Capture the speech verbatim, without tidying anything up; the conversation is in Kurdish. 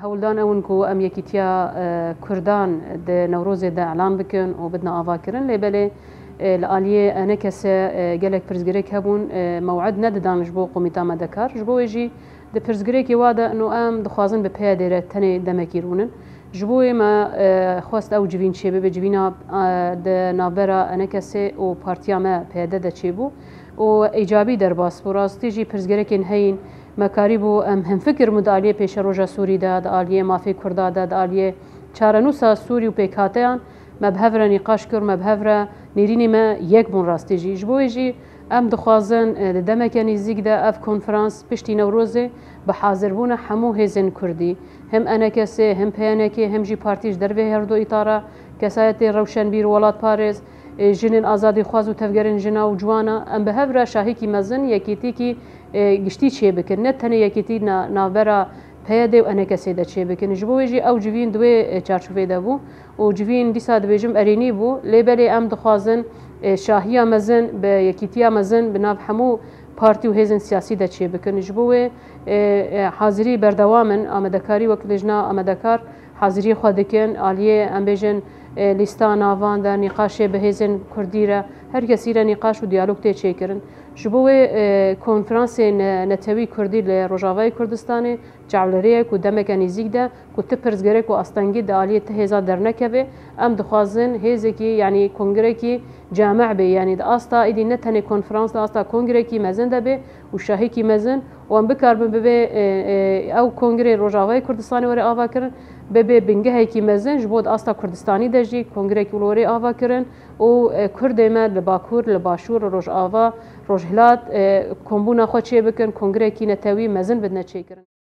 Hewldan ew in ku em yekîtiya, e, Kurdan di Newrozê de elan bikin û bidine avakirin. Lê belê, e, li aliyê ENKSê, e, gelek pirsgirêk hebûn, e, mew'id nedidan ji bo komîta me de kar. Ji bo wê jî di pirsgirêkê wa de ino em dixwazin bi PYDê re tenê demekî rûnin. Ji bo wê me, e, xwest ew civîn çêbibe, civîna, e, di navbera ENKSê û partiya me PYD de çêbû û îcabî derbas bû. Rastî jî pirsgirêkên heyîn me karîbû em hemfikir bûn di aliyê pêşeroja Sûrî de, di aliyê mafê Kurda de, di aliyê çarenûsa Sûrî û pêkhateyan me bi hev re nîqaş kir, me bi hev re nêrînê me yek bûn rastî jî. Ji bo wê jî em dixwazin, e, di demeke nêzîk de ev konferans piştî Newrozê bi hazirbûna hemû hêzên Kurdî, him ENKSê, him PNKê, him jî partî ji dervê herdu îtara, kesayetê rewşenbîr, welatparêz, e, jinên azadîxwaz û tevgerên jina û ciwana, em bi hev re şahîkî mezin, yekîtîkî, e, giştî çêbikin. Ne tenê yekîtî na-, navbera PYDê û ENKSê de çêbikin. Ji bo wê jî ew civîn di wê, e, çarçovê de bû û civîn dîsa dibêjim erênî bû. Lê belê em dixwazin, e, şahiya mezin bi yekîtiya mezin bi nav hemû partî û hêzên siyasî de çêbikin. Ji bo wê, e, e, hazirî berdewam in, amadekarî wek lijna amadekar haziriyê xwe dikin, aliyê, em bêjin, e, lîsta navan de, nîqaşê bi hêzên Kurdî re, her kesî re nîqaş û diyalog tê çêkirin. Ji bo wê, e, konferansê ne-, netewî Kurdî li Rojavayê Kurdistanê çavlerê ye ku demeke nêzîk de ku ti pirsgirêk û astengî di aliyê ti hêza dernekeve, em dixwazin hêzekî, yanî kongrekî camî bê, yanî di asta êdî ne tenê konferans, di asta kongrekî mezin de bê û şahîkî mezin û em bikaribin bibe, e, e, ew kongrê Rojavayê Kurdistanê were ava kirin, bibe bingehekî mezin ji bo di asta Kurdistanî de jî kongrekî wilo were ava kirin û, e, Kurdê me li Bakur, li Başûr, li Rojava, Rojhilat, e, kombûna xwe çêbikin, kongrekî netewî mezin bidine çêkirin.